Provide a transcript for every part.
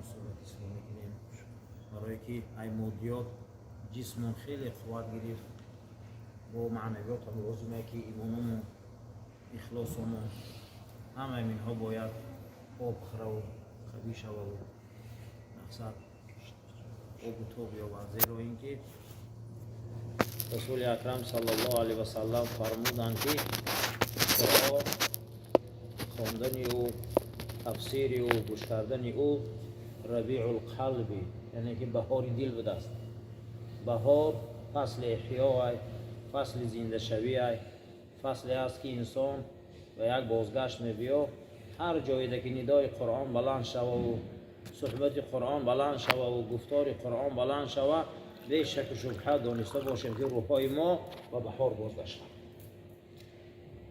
Қуръон суҳбат ислоҳ мекунем, барое ки ай моддиёт ҷисмон хеле қувват гирифт, бо маънавиёт ҳам лозиме, ки имономон, ихлосомон, ҳамаи инҳо бояд об хӯраву қавӣ шававу мақсад обу тоб ёбад. Зеро ин ки Расули Акрам саллаллоҳу алайҳи васаллам фармуданд, ки Қуръон хондани ӯ, тафсири ӯ, гӯш кардани ӯ рабиъул қалби, яъне ки баҳори дил будааст. Баҳор фасли эҳёай, фасли зиндашавиай, фасле аст, ки инсон ба як бозгашт мебиё. Ҳар ҷоеда ки нидои Қуръон баланд шававу суҳбати Қуръон баланд шававу гуфтори Қуръон баланд шава, бешаку шубҳа дониста бошем, ки рӯҳҳои мо ба баҳор бозгаштанд.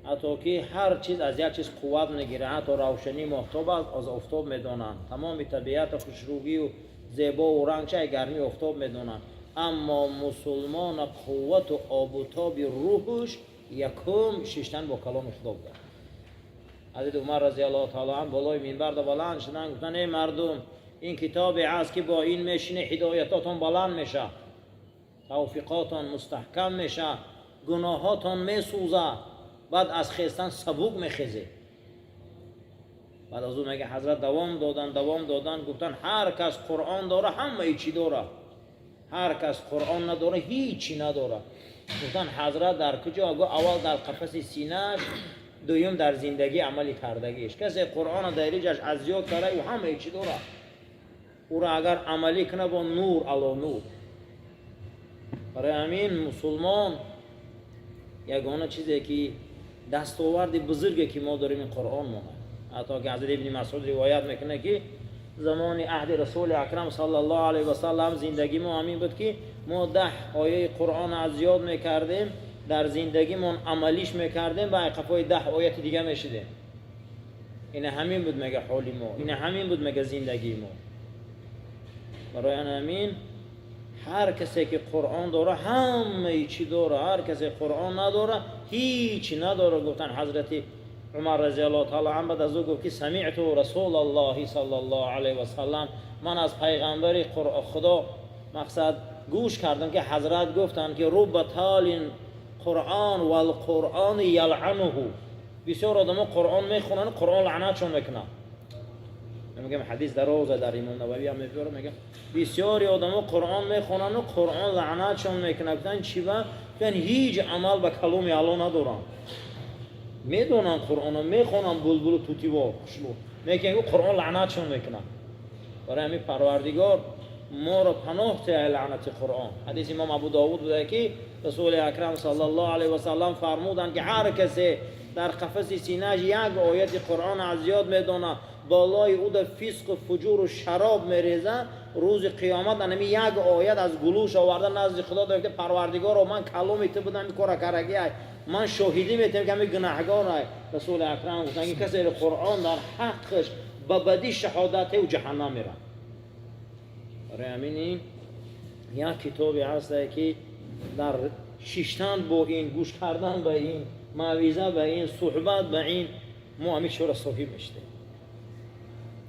Ҳатто ки ҳар чиз аз як чиз қувват мегирад, ҳатто равшании моҳтоб аз офтоб медонанд, тамоми табиату хушрӯгию зебову рангчаи гармии офтоб медонанд. Аммо мусулмона қуввату обутоби рӯҳуш якум шиштан бо каломи Худо буда. Ҳазрати Умар разиаллоҳу таала ан болои минбарда баланд шуданд, гуфтанд: «Эй мардум, ин китобе аст, ки бо ин мешине, ҳидоятотон баланд меша, тавфиқотон мустаҳкам меша, гуноҳотон месӯза, баъд аз хестан сабук мехезед». Баъд аз ӯ, мега, ҳазрат давом додан, давом додан, гуфтанд: «Ҳар кас Қуръон дора, ҳамаи чӣ дора, ҳар кас Қуръон надора, ҳичи надора». Гуфтанд: «Ҳазрат, дар куҷо?» Гу: «Аввал дар қафаси синааш, дуюм дар зиндагӣ амалӣ кардагиш. Касе Қуръона дар риҷаш аз ёд карда, ӯ ҳамаи чӣ дора. Ӯро агар амалӣ куна, бо нур ало нур». Барои ҳамин мусулмон ягона чизе ки дастоварди бузурге ки мо дорем, ин Қуръон монад. Ҳатто ки ҳазрат Ибни Масъуд ривоят мекунад, ки замони аҳди Расули Акрам саллаллоҳу алайҳи васаллам зиндагии мо ҳамин буд, ки мо 10 ояи Қуръон аз ёд мекардем, дар зиндагимон амалиш мекардем, ба қафои 10 ояти дига мешидем. Ина ҳамин буд, мега, ҳоли мо, ина ҳамин буд, мега, зиндагии мо. Барои ҳамин ҳар касе ки Қуръон дора, ҳамаи чӣ дора, ҳар касе Қуръон надора, ҳичи надора, гуфтан ҳазрати Умар разиаллоҳу таала ан. Баъд аз ӯ гуфт, ки самиъту Расулаллоҳи саллаллоҳу алайҳи васаллам, ман аз пайғамбари Худо мақсад гӯш кардам, ки ҳазрат гуфтанд, ки рубба толин қуръон валқуръони ялъануҳу. Бисёр одамо Қуръон мехонанд, Қуръон лаънатшон мекунад. Мегӯям, ҳадис дароза, дар Имом Нававӣ ҳам мебиёрам. Мегӯям, бисёри одамо Қуръон мехонану Қуръон лаънатшон мекунад. Гуфтанд: «Чӣ ба?» Гуфтанд: «Ҳеҷ амал ба каломи Алло надоранд. Медонанд, Қуръоно мехонанд, булбулу тутивор хушлу мекунанд, Қуръон лаънатшон мекунад». Барои ҳамин Парвардигор моро паноҳ теҳ лаънати Қуръон. Ҳадиси Имом Абу Довуд буда, ки Расули Акрам саллаллоҳу алайҳи васаллам фармуданд, ки ҳар касе дар қафаси синааш як ояти Қуръон аз ёд медонад, болои ӯ да фисқу фуҷуру шароб мерезад, рӯзи қиёмат анами як оят аз гулӯш оварда назди Худо дорад: «Парвардигоро, ман каломи ту будам, ин кора карагиай, ман шоҳидӣ метиҳам, ки ҳами гунаҳгорай». Расули Акрам гуфтанд, ки касе Қуръон дар ҳаққаш ба бадӣ шаҳодат, ӯ ҷаҳаннам мерад. Барои ҳамин ин як китобе ҳастае, ки дар шиштан бо ин, гӯш кардан ба ин, мавъиза ба ин, суҳбат ба ин, мо ҳамин чизро соҳиб мешудем.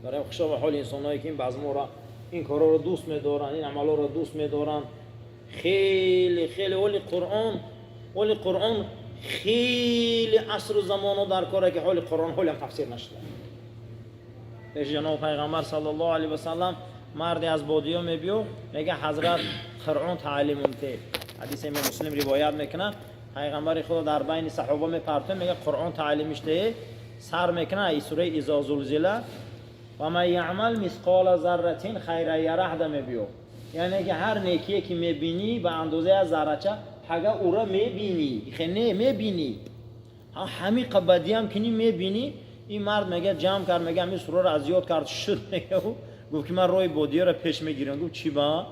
Барои хушо ба ҳоли инсонҳое, ки ин базморо, ин корҳоро дӯст медоранд, ин амалҳоро дӯст медоранд. Хеле, хеле оли Қуръон хеле асру замонҳо дар коре, ки ҳоли Қуръон ҳолиам тафсир нашуда. Пеши ҷаноби пайғамбар саллаллоҳу алайҳи васаллам марде аз бодиё мебиё, мега: «Ҳазрат, Қуръон таълимум те». Ҳадисе Имом Муслим ривоят мекунад. Пайғамбари Худо дар байни саҳоба мепартояд, мега: «Қуръон таълимиш те». Сар мекунад и сураи изо зулзила, ва ман яъмал мисқола зарратин хайран ярах да мебиё, яъне ки ҳар некие ки мебинӣ ба андозаи аз заррача, ҳага ура мебинӣ, хе не мебинӣ, ҳамиқа бадиам кинӣ мебинӣ. Ин мард, мега, ҷамъ кард, мега, ҳамин сураро аз ёд кард, шуд. Мега, гуфт, ки ман роҳи бодиёро пеш мегирам. Гуфт: «Чӣ ба?»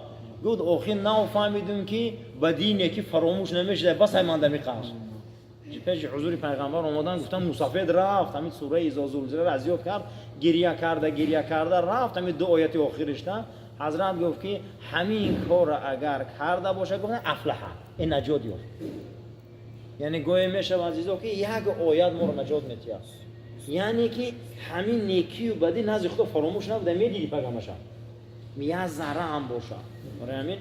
Гуфт: «Охир нафаҳмидум, ки бадии некӣ фаромӯш намешуда, бас ай ман дамиқаш». Пеши ҳузури пайғамбар омадан, гуфтан: «Мусафед рафт, ҳамин сураи изо зулзиларо аз ёд кард, гирья карда, гирья карда рафт, ҳамин ду ояти охиришта». Ҳазрат гуфт, ки ҳамин корро агар карда бошад, гуфт, афлаҳа, э наҷот ёфт. Яъне гӯё мешавад, азизо, ки як оят моро наҷот метиҳад, яъне ки ҳамин некию бадӣ назди Худо фаромӯш набуда, медиди пагамаша. Як зарра ҳам бошад. Барои ҳамин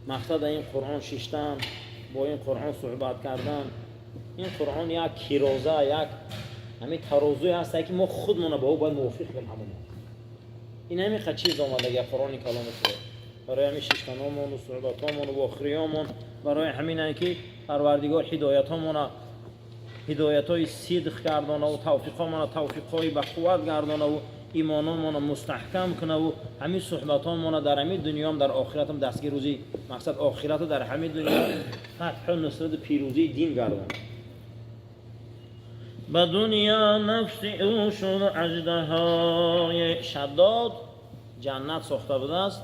мақсад ин Қуръон шиштан, бо ин Қуръон суҳбат кардан. Ин Қуръон як кироза, як ҳамин тарозуе ҳаст, ки мо худмона ба ӯ бояд мувофиқ кунем ҳамон. Ин ҳамин қа чиз омадаги Қуръони каломи Худо. Барои ҳамин шиштаномону суҳбатҳомону вохириёмон барои ҳаминае, ки Парвардигор ҳидоятҳомона ҳидоятҳои сидқ гардонаву тавфиқҳомона тавфиқҳои ба қувват гардонаву имономона мустаҳкам кунаву ҳамин суҳбатҳомона дар ҳамин дунёам, дар охиратам дастгир, рӯзи мақсад охирату дар ҳамин дунё фатҳу нусрату пирӯзии дин гардон. Ба дунё нафси ӯ шуд аждаҳои. Шаддод ҷаннат сохта будааст.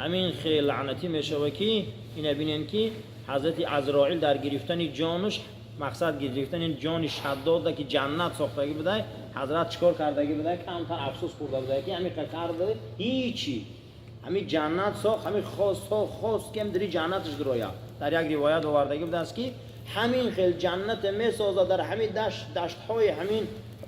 Ҳамин хел лаънатӣ мешавад, ки ина бинем, ки ҳазрати Азроил дар гирифтани ҷонуш, мақсад гирифтани ҷони Шаддода, ки ҷаннат сохтагӣ будай, ҳазрат чӣ кор кардагӣ будай? Камтар афсӯс хӯрда будай, ки ҳамин карда ҳичи, ҳамин ҷаннат сохт, ҳамин хост, ки дари ҷаннаташ дурояд. Дар як ривоят овардагӣ будааст, ки ҳамин хел ҷаннате месозад дар ҳамин дашт, даштҳои ҳамин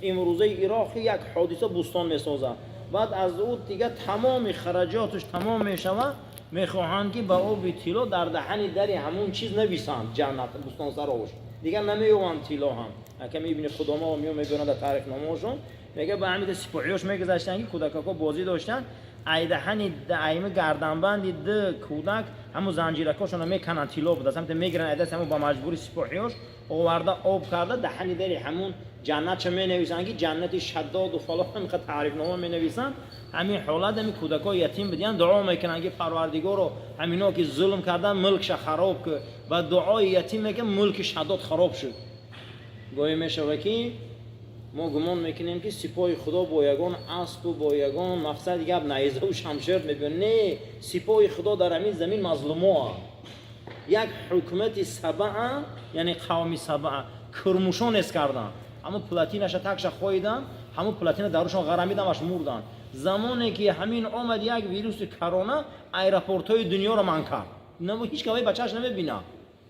имрӯзаи Ироқи, як ҳодиса бӯстон месозад. Баъд аз ӯ дига тамоми хараҷоташ тамом мешавад, мехоҳанд, ки ба оби тилло дар даҳани дари ҳамун чиз нависанд ҷаннат бӯстонсаровш. Дигар намеёванд тилло ҳам. Аками Ибни Худома мео мебиёранд дар таърихномаошон, мега, ба ҳамида сипоҳиёш мегузаштанд, ки кӯдакако бозӣ доштанд, айдаҳани айми гарданбанди д кӯдак ҳамун занҷиракошона мекананд, тилло буд, ҳамта мегиранд айдаст ҳамун, ба маҷбури сипоҳиёш оварда, об карда, даҳани дари ҳамун ҷаннатша менависанд, ки ҷаннати Шаддоду фалон ҳамиқа таърифнома менависанд. Ҳамин ҳолат ҳамин кӯдакҳои ятим бидиян, дуо мекунанд, ки Парвардигоро, ҳамино ки зулм кардан, мулкша хароб ку. Ба дуои ятим мега мулки Шаддод хароб шуд. Гоҳе мешава, ки мо гумон мекунем, ки сипоҳи Худо бо ягон аспу бо ягон мақсади гап найзаву шамшер мебиён. Не, сипоҳи Худо дар ҳамин замин мазлумоа. Як ҳукумати Сабаа, яъне қавми Сабаа, курмушон эс карданд, ҳамун плотинаша такша хоидан, ҳамун плотина дарушон ғарамидамаш, мурданд. Замоне ки ҳамин омад як вируси корона, аэропортҳои дунёро манъ кард, ҳеҷ кавай бачааш намебинад.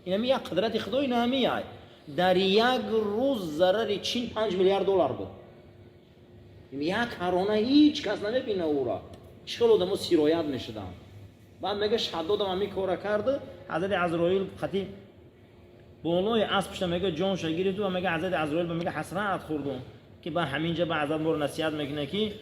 Инами як қудрати Худо, инами дар як рӯз зарари Чин 5 миллиард доллар буд. Як корона, ҳеҷ кас намебина ӯра. Чӣ хел одамо сироят мешуданд. Баъд мега, Шаддодам ҳамин кора карду ҳазрати Азроил қати болои аспшта мега ҷонша гирифту ва мега ҳазрати Азроил ба мега ҳасрат хӯрдум, ки ба ҳаминҷа ба ҳазрат моро насиҳат мекунад, ки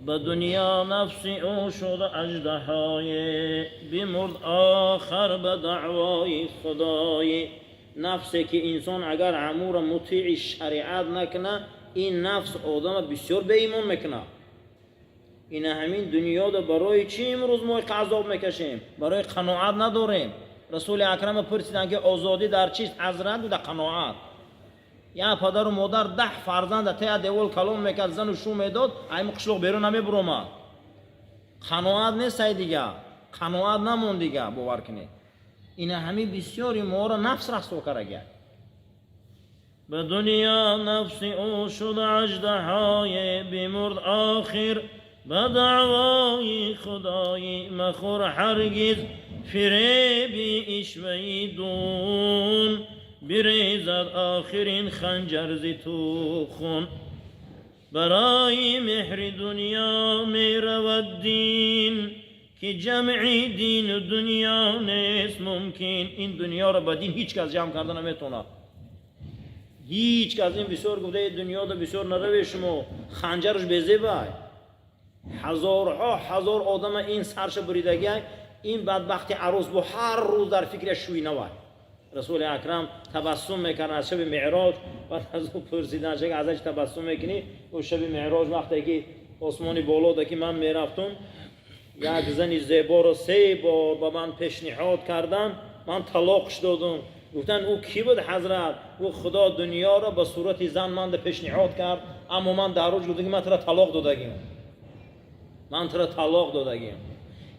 ба дунё нафси ӯ шуд аждаҳое, бимурд охар ба даъвои Худои. Нафсе ки инсон агар ҳамура мутеи шариат накунад, ин нафс одама бисёр беимон мекунад. Ина ҳамин дунёда барои чӣ имрӯз мо азоб мекашем? Барои қаноат надорем. Расули Акрама пурсиданд, ки озодӣ дар чист, ҳазрат? Буда қаноат. Як падару модар 10 фарзанда тея девол калон мекард, зану шу медод, айми қишлоқ берун намебуромад. Қаноат нестай дига, қаноат намон дига. Бовар кунед, ина ҳамин бисёри моро нафс расво карагия. Ба дунё нафси ӯ шуд аждаҳое, бимурд охир ба даъвои Худои. Махӯр ҳаргиз фиреби ишваи дун, бирезад охирин ханҷар зи ту хун. Барои меҳри дунё меравад дин, ки ҷамъи дину дунё нест мумкин. Ин дунёро ба дин ҳеҷ кас ҷамъ карда наметавонад, ҳеҷ кас. Ин бисёр гуфта, дунёда бисёр нараве шумо, ханҷараш безебай. Ҳазорҳо ҳазор одама ин сарша буридагиай. Ин бадбахти арӯс бо ҳар рӯз дар фикри шӯи навай. Расули Акрам табассум мекард аз шаби Меъроҷ. Баъд аз ӯ пурсидан, аз чи табассум мекунӣ? Ӯ шаби Меъроҷ, вақте ки осмони болода ки ман мерафтум, як зани зеборо се бор ба ман пешниҳод карданд, ман талоқш додум. Гуфтанд: «Ӯ кӣ буд, ҳазрат?» Ӯ Худо дунёро ба сурати зан манда пешниҳод кард, аммо ман дар рӯз гуфтам, ки ман тура талоқ додагим, ман тура талоқ додагим.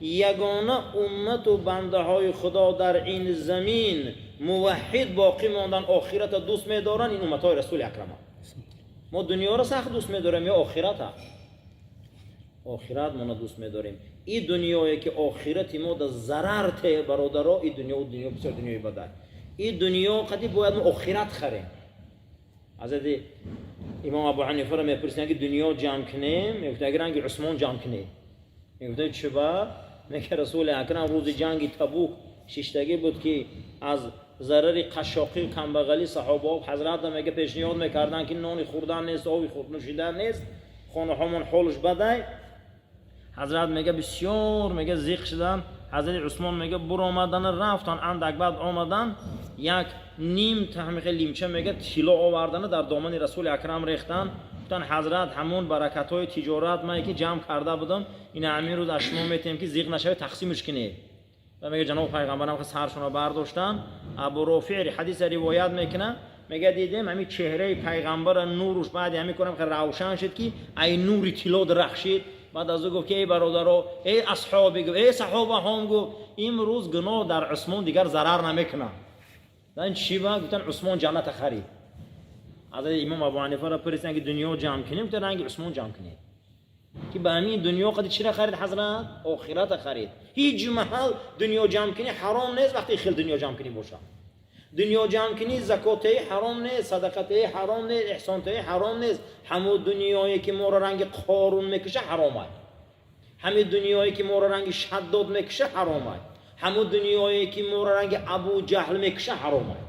Ягона уммату бандаҳои Худо дар ин замин муваҳҳид боқӣ мондан, охирата дӯст медоранд, ин умматҳои Расули Акрама. Мо дунёро сахт дӯст медорем ё охирата? Охират мона дӯст медорем. И дунёе ки охирати мо да зарар те, бародаро, и дунё дунё бисёр дунёи бадай. И дунё қади бояд мо охират харем. Ҳазрати имом Абу Ҳанифаро мепурсиданд, ки дунё ҷамъ кунем? Мегуфт: «Агар ранги Усмон ҷамъ кунед». Мегуфтанд, чиба? Мега, Расули Акрам рӯзи ҷанги Табук шиштагӣ буд, ки аз зарари қашшоқию камбағалӣ саҳобаҳо ҳазрата, мега, пешниҳод мекарданд, ки нони хӯрдан нест, оби нӯшидан нест, хонаҳомон ҳолш бадай. Ҳазрат, мега, бисёр, мега, зиқ шудан. Ҳазрати Усмон, мега, буромадана рафтан, андак баъд омадан, як ним таҳмихе лимча, мега, тилло овардана дар домани Расули Акрам рехтан. Гуфтан: «Ҳазрат, ҳамон баракатҳои тиҷорат мае, ки ҷамъ карда будам, ина ҳамин рӯз аз шумо метиҳем, ки зиқ нашавед, тақсимш кунед». Ва, мега, ҷаноби пайғамбарам саршонро бардоштанд. Абу Рофеъ ҳадиса ривоят мекунад, мега, дидем, ҳамин чеҳраи пайғамбара нуруш баъди ҳамин корам равшан шуд, ки ай нури тилло дарахшид. Баъд аз ӯ гуфт, ки эй бародаро, эй асҳоби, гуфт, эй саҳобаҳом, гуфт, имрӯз гуноҳ дар Усмон дигар зарар намекунад. Чӣ ба? Гуфтан, Усмон ҷанната харид. Ҳазрати имом Абу Ҳанифаро пурсиданд, ки дунё ҷамъ кунем? Гуфта, ранги Усмон ҷамъ кунед, ки ба ҳамин дунё қади чира харид ҳазрат? Охирата харид. Ҳеҷ маҳал дунё ҷамъ кунӣ ҳаром нест, вақте хел дунё ҷамъ кунӣ боша. Дунё ҷамъ кунӣ, закотаи ҳаром нест, садақатаи ҳаром нест, эҳсонтаи ҳаром нест. Ҳамун дунёе, ки моро ранги Қорун мекуша, ҳаромай. Ҳамин дунёе, ки моро ранги Шаддод мекуша, ҳаромай. Ҳамун дунёе, ки моро ранги Абу Ҷаҳл мекуша, ҳаромай.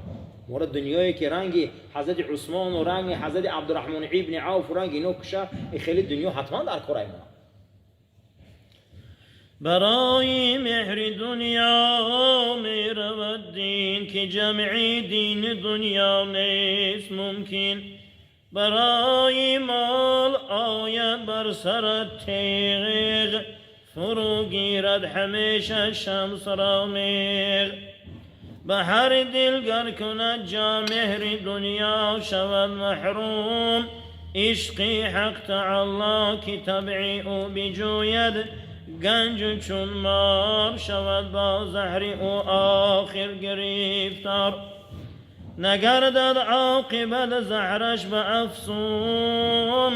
Моро дунёе, ки ранги ҳазрати Усмону ранги ҳазрати Абдураҳмон ибни Авф, ранги ино куша, хеле дунё ҳатман дар корай мо. Барои меҳри дунё меравад дин, ки ҷамъи дини дунё нест мумкин. Барои мол ояд бар сарат теғ, фурӯ гирад ҳамеша шамсро меғ. Ба ҳар дил гар кунад ҷо меҳри дунё, шавад маҳрум ишқи ҳақ таоло, ки табъи ӯ биҷӯяд ганҷ, чун мор шавад бо заҳри ӯ охир гирифтор. Нагардад оқибат заҳраш ба афсун,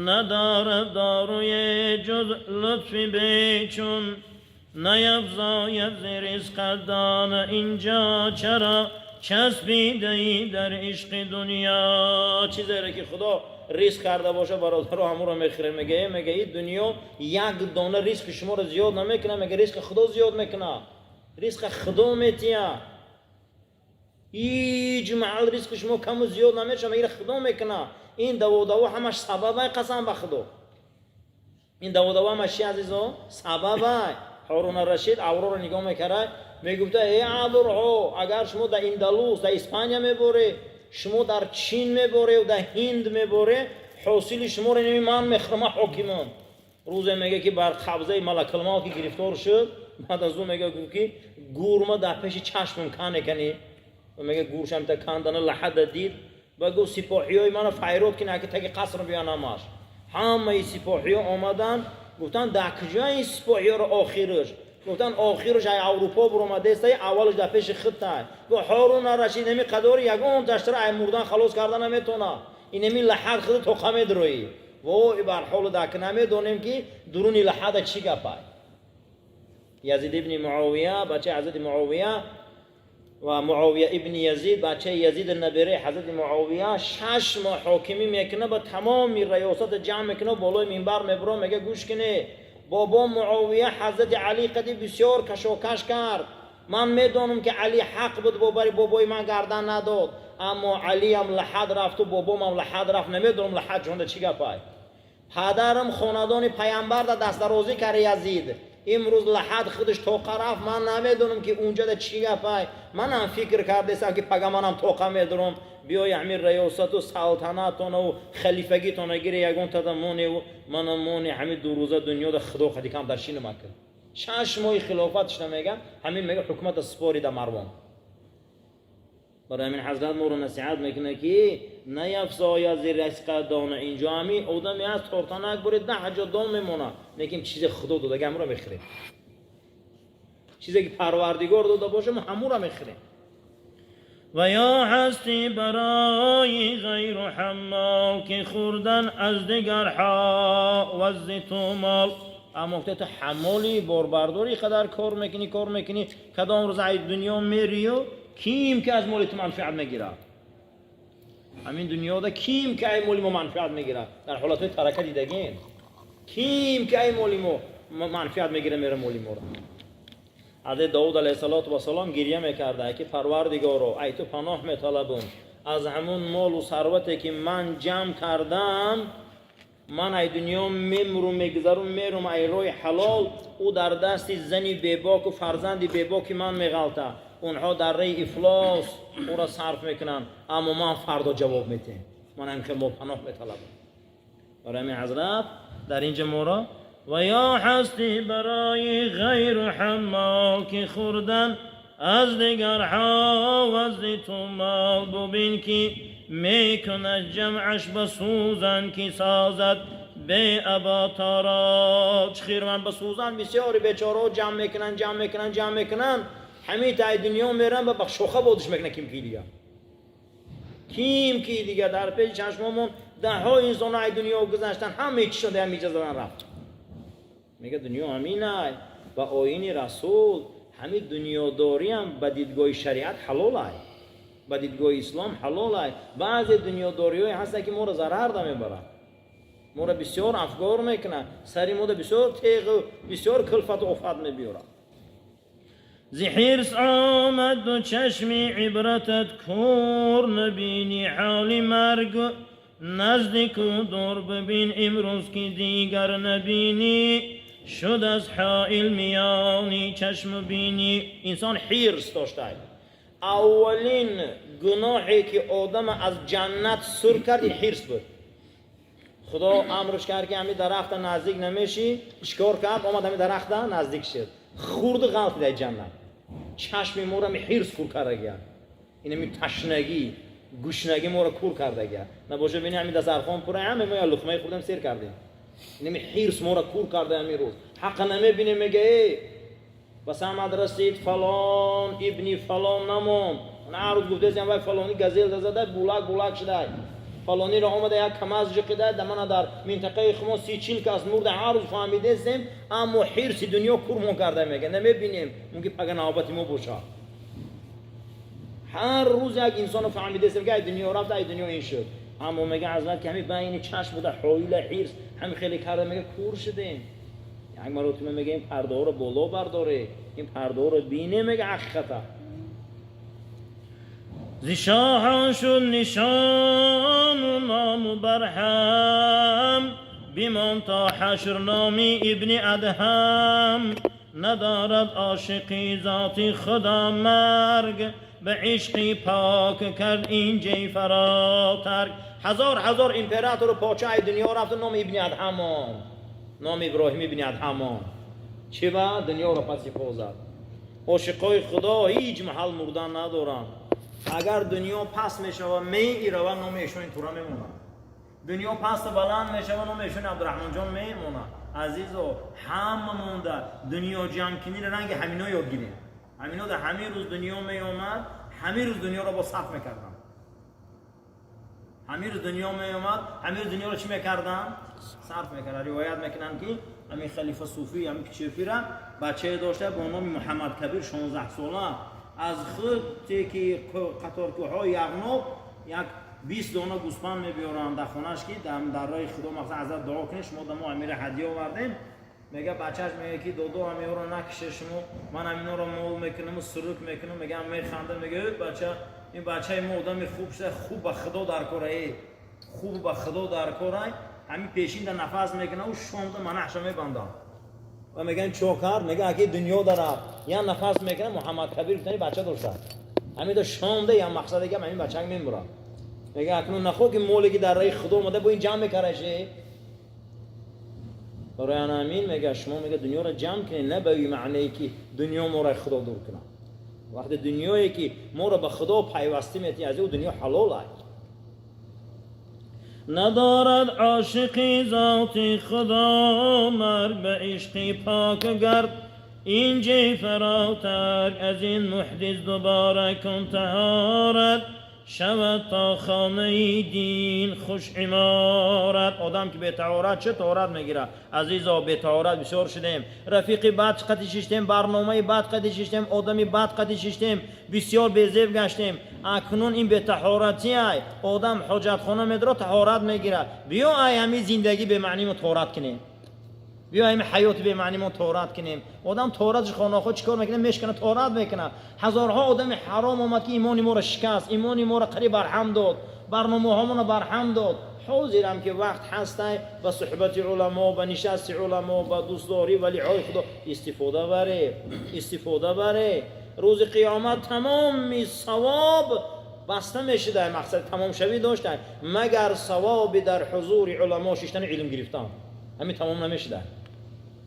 надорад доруе ҷуз лутфи бечун. Наявзояд зи ризқат дона инҷо, чаро часпидаӣ дар ишқи дунё? Чизере, ки Худо ризқ карда боша, бародаро, ҳамуро мехӯрем. Мега, ин дунё як дона ризқи шуморо зиёд намекунад, мега, ризқи Худо зиёд мекунад, ризқа Худо метия. Ҳеҷ маҳал ризқи шумо каму зиёд намешава, мега, Худо мекунад. Ин даводаво ҳамаш сабабай, қасам ба Худо, ин даводаво ҳамаш чи, азизо, сабабай. Ҳоруна Рашид авроро нигоҳ мекард, мегуфта: «Э абрҳо, агар шумо дар Индалус, дар Испания меборе, шумо дар Чин меборе, дар Ҳинд меборе, ҳосили шуморо неми ман мехӯрам, ҳокимон». Рӯзе, мега, ки бар қабзаи Малакулмавт ки гирифтор шуд, баъд аз ӯ, мега, гуфт, ки гурма дар пеши чашмам кане кани. Мега, гуршамта кандана лаҳада дид ва гуфт: «Сипоҳиёи мана файрод кина, ки таги қаср биён ҳамаш». Ҳамаи сипоҳиё омаданд. Гуфтанд: «Дар куҷо ин сипоҳиёро охираш?» Гуфтанд: «Охираш ай Аврупо буромадестай, аввалаш дар пеши худтай». Гуфт Ҳорун Рашид: «Неми қадори ягон таштара ай мурдан халос карда наметона, инеми лаҳад худ тоқа медроӣ». Вой бар ҳолу даки, намедонем, ки дуруни лаҳада чӣ гапай. Язид ибни Муовия, бачаи ҳазрати Муовия, ва Муовия ибни Язид, бачаи Язид, набераи ҳазрати Муовия, 6 моҳ ҳокимӣ мекуна, ба тамоми раёсата ҷамъ мекуна, болои минбар мебуро, мега: «Гӯш кунед, бобо Муовия ҳазрати Али қади бисёр кашокаш кард. Ман медонам, ки Али ҳақ буд, бобари бобои ман гардан надод, аммо Алиам лаҳад рафту бобомам лаҳад рафт, намедонам лаҳад ҷонда чӣ гапай. Падарам хонадони паямбар да дастдарозӣ кард Язид, имрӯз лаҳад худаш тоқа рафт, ман намедонам, ки унҷада чӣ гапай. Манам фикр кардесам, ки пага манам тоқа медурам. Биёй, ҳамин раёсату салтанатонаву халифагитона гире, ягон тада моневу мана моне. Ҳамин 2 рӯза дунёда Худо қади кам дар шинама кар». 6 моҳи хилофатшна, мега, ҳамин, мега, ҳукумата супорида Марвон. Барои ҳамин ҳазрат моро насиҳат мекунад, ки наяфзояд зи ризқа дона инҷо. Ҳамин одаме аст, тортанак буред, 10 ҷо дон мемонад, лекин чизе Худо додага, ҳамуро мехӯрем. Чизе ки Парвардигор дода боша, мо ҳамуро мехӯрем. Ва ё ҳастӣ барои ғайру ҳаммол, ки хӯрдан аз дигарҳо ваззи ту мол. Аммо гуфта: «Ту ҳаммоли, борбардори, қадар кор мекунӣ, кор мекунӣ, кадом рӯз ай дунё мерию, ким ки аз моли ту манфиат мегирад? Ҳамин дунёда ким ки ай моли мо манфиат мегирад? Дар ҳолатҳои тарака дидагем, ким ки ай моли мо Манфиат мегира, мера моли моро. Ҳазрати Довуд алайҳиссалоту вассалом гирья мекарда, ки Парвардигоро, ай ту паноҳ металабум, аз ҳамун молу сарвате ки ман ҷамъ кардам, ман ай дунё мемурум, мегузарум, мерум ай роҳи ҳалол, ӯ дар дасти зани бебоку фарзанди бебоки ман меғалта, онҳо дар раи ифлос ӯро сарф мекунанд, аммо ман фардо ҷавоб метиҳем. Ман ҳамин мо паноҳ металабам. Барои ҳамин ҳазрат дар инҷа моро Ва ё ҳастӣ барои ғайру ҳаммол, ки хӯрдан аз дигарҳо вазни ту мол, бубин ки мекунад ҷамъаш ба сӯзан, ки созад беабо тороҷ. Хирман ба сӯзан бисёри бечораҳо ҷамъ мекунанд, ҷамъ мекунанд, ҷамъ мекунанд, ҳамин тай дунё меран ба шоха бодиш мекунанд. Ким ки дига, ким ки дига, дар пеши чашмомон даҳҳо инсон ай дунё гузаштан, ҳамаи чишон дар ҳамиҷа задан рафт. Мега, дунё ҳаминай. Ба оини расул ҳамин дунёдориам ба дидгоҳи шариат ҳалолай, ба дидгоҳи ислом ҳалолай. Баъзе дунёдориҳое ҳастанд, ки моро зарар да мебарад, моро бисёр афгор мекунад, сари мода бисёр теғу бисёр кулфату офат мебиёрад. Зи ҳирс омад ду чашми ибратат кур, набини ҳоли марг наздику дур, бибин имрӯз, ки дигар набинӣ, шуд аз ҳоил миёни чашму бинӣ. Инсон ҳирс доштай. Аввалин гуноҳе ки одама аз ҷаннат сур кард, ин ҳирс буд. Худо амрш кард, ки ҳамин дарахта наздик намешӣ. Чикор кард? Омад, ҳамин дарахта наздик шуд, хурду ғалтид ай ҷаннат. Чашми моро ҳами ҳирс кур кардагия, инами ташнагӣ, гушнагӣ моро кур кардагия. Набоша, бини, ҳамин дастархон пура, ҳаме мо як луқмае хӯрдем, сер кардем. Инами ҳирс моро кур карда. Ҳамин рӯз ҳаққа намебинем. Мега, э, ба самад расид, фалон ибни фалон намонд. Ҳар рӯз гуфтесем, вай фалони газел зада, булак булак шудай, фалониро омада як камаз ҷиқида, да мана дар минтақаи хумо 30-40 кас мурда. Ҳар рӯз фаҳмидесем, аммо ҳирси дунё курмон карда. Мега, намебинем, мумкин пага навбати мо бошад. Ҳар рӯз як инсоно фаҳмидесем, ки ай дунё рафт, ай дунё ин шуд. Аммо мега ҳазрат, ки ҳамин байни чашм буда ҳоила ҳирс ҳами хеле карда, мега, кур шудем. Як маротиба мега, ин пардаҳоро боло бардоре, ин пардаҳоро бине, мега, ҳақиқата. Зи шоҳон шуд нишону ному барҳам, бимон то ҳашр номи ибни Адҳам. Надорад ошиқи зоти худо марг, ба ишқи пок кард ин ҷайфаро тарк. Ҳазор ҳазор императору подшоҳи дунё рафту, номи ибни Адҳам монд, номи Иброҳим ибни Адҳам монд. Чӣ ба дунёро паси по зад. Ошиқои Худо ҳеҷ маҳал мурдан надоранд. Агар дунё паст мешава, меирава, номи эшони тура мемонад. Дунё пасту баланд мешава, номи эшони Абдураҳмонҷон мемонад. Азизо, ҳама монда дунё ҷамъкунӣ ранги ҳамино ёд гирем. Ҳамино дар ҳамин рӯз дунё меомад, ҳамин рӯз дунёро бо сарф мекарданд. Ҳамин рӯз дунё меомад, ҳамин рӯз дунёро чӣ мекарданд? Сарф мекарданд. Ривоят мекунанд, ки ҳамин халифа Суфӣ, ҳамин кичефира бачае дошта бо номи Муҳаммад Кабир, 16 сола. Аз худ ки қаторкӯҳҳои Яғноб як 20 дона гӯспанд мебиёранд дар хонаш, ки дар роҳи Худо, мақсад, ҳазрат, дуо кунед, шумо да мо амира ҳадия овардем. Мега, бачааш мега, ки додо, ҳамиёро накише шумо, ман ҳаминоро мол мекунаму сурук мекунам. Мега, механда, мега, бача, ин бачаи мо одами хуб шуда, хуб ба Худо дар кора, э, хуб ба Худо дар корай. Ҳамин пешинда нафас мекунаву шомда манаҳша мебандам. Ва меган, чо кард? Мега, аки дунё дарафт, я нафас мекунам. Муҳаммад Кабир гуфтани бача дошта, ҳамин шомда я мақсаде гап, ҳамин бачак мемурад. Мега, акнун нахо ки моле ки дар раи Худо омада, бо ин ҷамъ мекараше. Барои ана ҳамин мега, шумо, мега, дунёро ҷамъ кунед, на ба маънае ки дунё моро Худо дур кунад. Вақте дунёе ки моро ба Худо пайвастӣ метиҳад, аз ӯ дунё ҳалол аст. Надорад ошиқи зоти худо марг, ба ишқи пок гард ин ҷайфаро тарк. Аз ин муҳдис дубора кун таҳорат, шавад то хонаи дин хуш иморат. Одам ки бетаҳорат чӣ таҳорат мегирад? Азизо, бетаҳорат бисёр шудем. Рафиқи бад қати шиштем, барномаи бад қати шиштем, одами бад қати шиштем, бисёр безеб гаштем. Акнун ин бетаҳоратӣ ай. Одам ҳоҷатхона медро, таҳорат мегирад. Биё, ай ҳамин зиндагӣ бемаънимо таҳорат кунем. Биёем ҳаёти бемаъни мо тоҳорат кунем. Одам тоҳораташ хонахо чӣ кор мекунад? Мешкана, тоҳорат мекунад. Ҳазорҳо одами ҳаром омад, ки имони моро шикаст, имони моро қариб барҳам дод, барномаҳомонро барҳам дод. Ҳозирам ки вақт ҳастай, ба суҳбати уламо, ба нишасти уламо, ба дӯстдорӣ валиҳои Худо истифода баре, истифода баре. Рӯзи қиёмат тамоми савоб баста мешуда, мақсад тамомшавӣ дошта, магар савоби дар ҳузури уламо шиштани, илм гирифтан. Ҳамин тамом намешуда.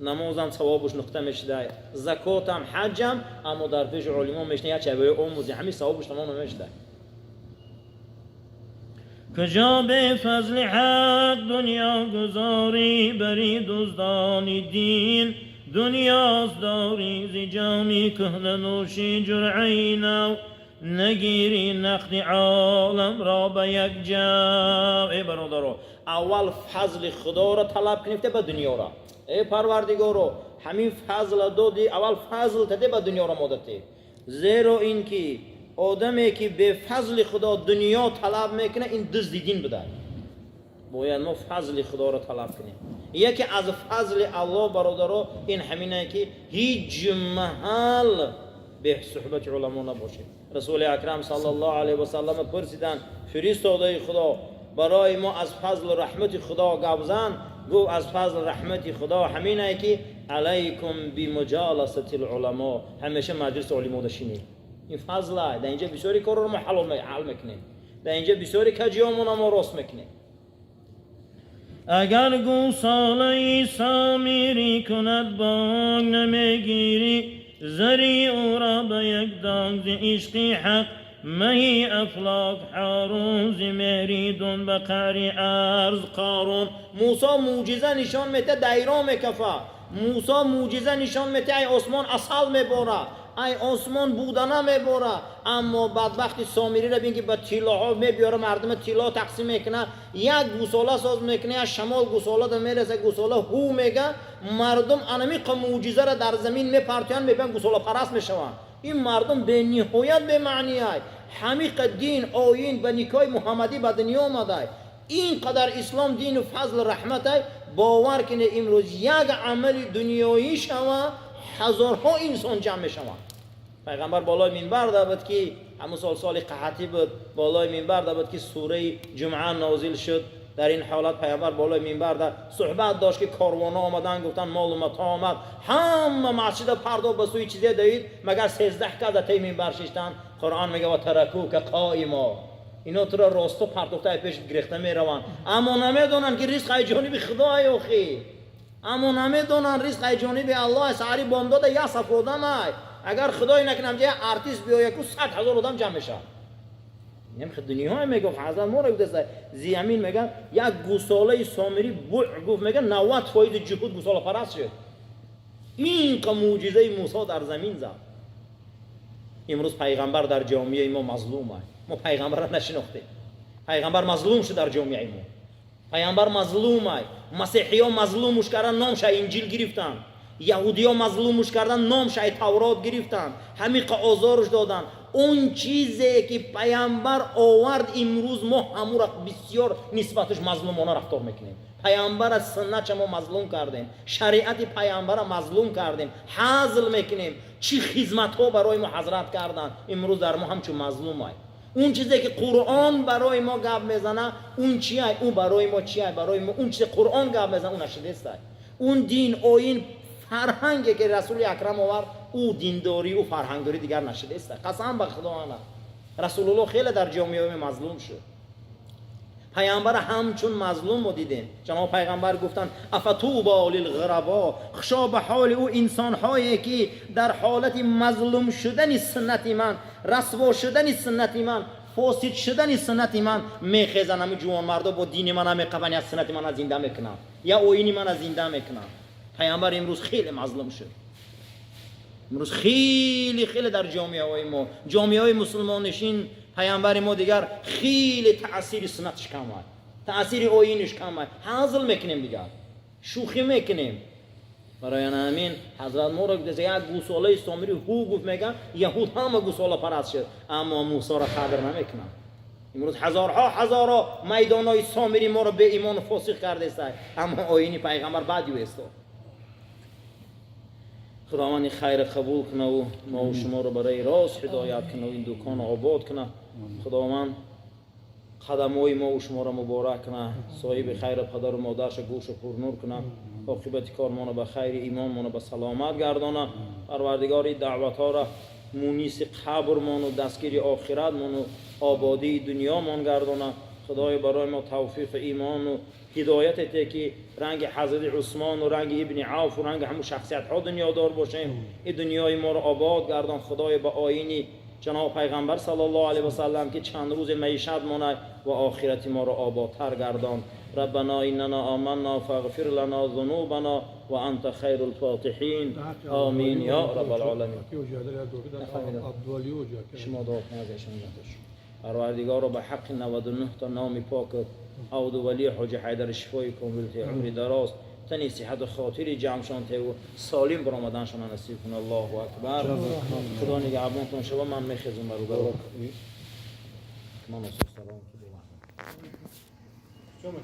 Намозам савобуш нуқта мешуда, закотам, ҳаҷам, аммо дар пеши олимон мешина, як чавои омӯзи, ҳамин савобуш тамом намешуда. Куҷо бе фазли ҳақ дунё гузорӣ, бари дуздони дин дунёст дорӣ, зи ҷоми кӯҳна нӯши ҷуръаи нав нагирӣ, нақди оламро ба як ҷав. Эй бародаро, аввал фазли Худоро талаб кунем, ба дунёро. Эй Парвардигоро, ҳамин фазла додӣ, аввал фазл таде, ба дунёро модате. Зеро ин ки одаме ки бефазли Худо дунё талаб мекунад, ин дузди дин буда. Бояд мо фазли Худоро талаб кунем. Яке аз фазли Аллоҳ, бародаро, ин ҳамине ки ҳеҷ маҳал бесуҳбати уламо набошед. Расули акрам саллаллоҳу алайҳи васаллам пурсиданд: «Фиристодаи Худо, барои мо аз фазлу раҳмати Худо гап зан». Гуфт: «Аз фазлу раҳмати Худо ҳамине ки алайкум бимуҷаласати луламо, ҳамеша маҷлиси олимода шинед». Ин фазла. Дар инҷа бисёри корро мо ҳал мекунем, дар инҷа бисёри каҷиёмона мо рост мекунем. Агар гӯсолаи Сомирӣ кунад бонг, намегирӣ зари ӯро ба як донг. Зи ишқи ҳақ маҳи афлок ҳорун, зи меҳри дун ба қаъри арз Қорун. Мусо мӯъҷиза нишон мета, дайро мекафа. Мусо мӯъҷиза нишон мета, ай осмон асал мебора, ай осмон будана мебора. Аммо бадбахти Сомириро бин, ки ба тиллоҳо мебиёра, мардума тилло тақсим мекуна, як гусола соз мекуна, як шамол гусола да мераса, гусола ҳу мега, мардум анамиқа мӯъҷизаро дар замин мепартоянд, мебиён, гусолапараст мешаванд. Ин мардум бениҳоят бемаънияй. Ҳамиқа дин, оин ба никоҳи муҳаммадӣ ба дунё омадай, ин қадар ислом дину фазлу раҳматай. Бовар кине, имрӯз як амали дунёӣ шава, ҳазорҳо инсон ҷамъ мешаванд. Пайғамбар болои минбар да буд, ки ҳамун сол, соли қаҳатӣ буд, болои минбар да буд, ки сураи Ҷумъа нозил шуд. Дар ин ҳолат пайғамбар болои минбар да суҳбат дошт, ки корвонҳо омаданд, гуфтанд: «Молу матоъ омад». Ҳама масҷида пардо ба сӯи чизе давид, магар 13 кас дар таи минбар шиштанд. Қуръон мега: «Ва таракука қоимо». Ино туро росто партохта, ай пеш гирехта мераванд, аммо намедонанд, ки ризқ ай ҷониби Худо охи. Аммо намедонанд, ризқ ай ҷониби Аллоҳ. Саҳари бомдода як саф одамай. Агар Худое накунам, ҷа артист биёяку, 100 000 одам ҷамъ мешавад. Дунёе мегуфт ҳазрат моро гуфтаста. Зиямин меган, як гусолаи Сомирӣ буъ гуфт, меган, 90% ҷуҳуд гусолапараст шуд. Инқа мӯъҷизаи Мусо дар замин зад. Имрӯз пайғамбар дар ҷомеаи мо мазлум аст. Мо пайғамбарро нашинохтем. Пайғамбар мазлум шуд дар ҷомеаи мо. Пайғамбар мазлум ай. Масеҳиё мазлумуш кардан, номша Инҷил гирифтанд. Яҳудиё мазлумуш кардан, номша Таврот гирифтанд. Ҳамиқа озоруш доданд. Он чизе ки пайғамбар овард, имрӯз мо ҳамура бисёр нисбаташ мазлумона рафтор мекунем. Пайғамбара, суннатша мо мазлум кардем, шариати пайғамбара мазлум кардем, ҳазл мекунем. Чӣ хизматҳо барои мо ҳазрат карданд, имрӯз дар мо ҳамчун мазлум ай. Он чизе ки Қуръон барои мо гап мезана, он чиай? Ӯ барои мо чиай? Барои мо он чизе Қуръон гап мезана, ӯ нашидестай. Он дин, оин, фарҳанге ки Расули акрам овард, ӯ диндорӣ, ӯ фарҳангдорӣ дигар нашидеста. Қасам ба Худо, ана Расулуллоҳ хеле дар ҷомеаи мазлум шуд. Пайғамбара ҳамчун мазлум мо дидем. Ҷаноб пайғамбар гуфтанд: «Афатуба лилғирабо». Хушо ба ҳоли ӯ инсонҳое ки дар ҳолати мазлум шудани суннати ман, расво шудани суннати ман, фосид шудани суннати ман мехезанд. Ҳами ҷувонмардо бо дини ман намеқабанд, я суннати мана зинда мекунанд, я оини мана зинда мекунанд. Пайғамбар имрӯз хеле мазлум шуд. Имрӯз хеле, хеле дар ҷомеаҳои мо, ҷомеаҳои мусулмоннишин, пайғамбари мо дигар хеле таъсири суннатиш кам аст, таъсири оиниш кам аст. Ҳазл мекунем, дигар шӯхӣ мекунем. Барои ана ҳамин ҳазрат моро гуфтааст: як гусолаи Сомирӣ ҳу гуфт, меган, яҳуд ҳама гусолапараст шуд, аммо Мусоро қадр намекунанд. Имрӯз ҳазорҳо, ҳазорҳо майдонҳои Сомирӣ моро беимону фосиқ кардеста, аммо оини пайғамбар баъди ӯ истод. Худованд хайр қабул кунаву мо шуморо барои рост ҳидоят кунаву ин дуконро обод куна. Худованд қадамҳои мо шуморо муборак куна, соҳиби хайр падару модарша гӯшу пурнур куна, оқибати кормонро ба хайри, имонмонро ба саломат гардона. Парвардигори, даъватҳоро муниси қабрмону дастгири охиратмону ободии дунёмон гардона. Худоё, барои мо тавфиқи имону ҳидояте те, ки ранги ҳазрати Усмону ранги Ибни Авфу ранги ҳамун шахсиятҳо дунёдор бошем. Ин дунёи моро обод гардон, Худоё, ба оини ҷаноб Пайғамбар саллаллоҳу алайҳи васаллам, ки чанд рӯзе маишат монад ва охирати моро ободтар гардон. ربنا إننا آمنا فاغفر لنا ذنوبنا وأنت خير الفاتحين. آمين يا رب العالمين. شما دعا کنید از ایشان. پروردگار، به حق 99 تا نام پاکت عبدالولی حاج حیدر شفای کامل ته، عمری دراز، تنی صحت و خاطری جمعشان ته و سالم برآمدنشان نصیب کن. الله اکبر. خدا نگهبانتون. شما من میخیزم برو من. سلام. Що ми?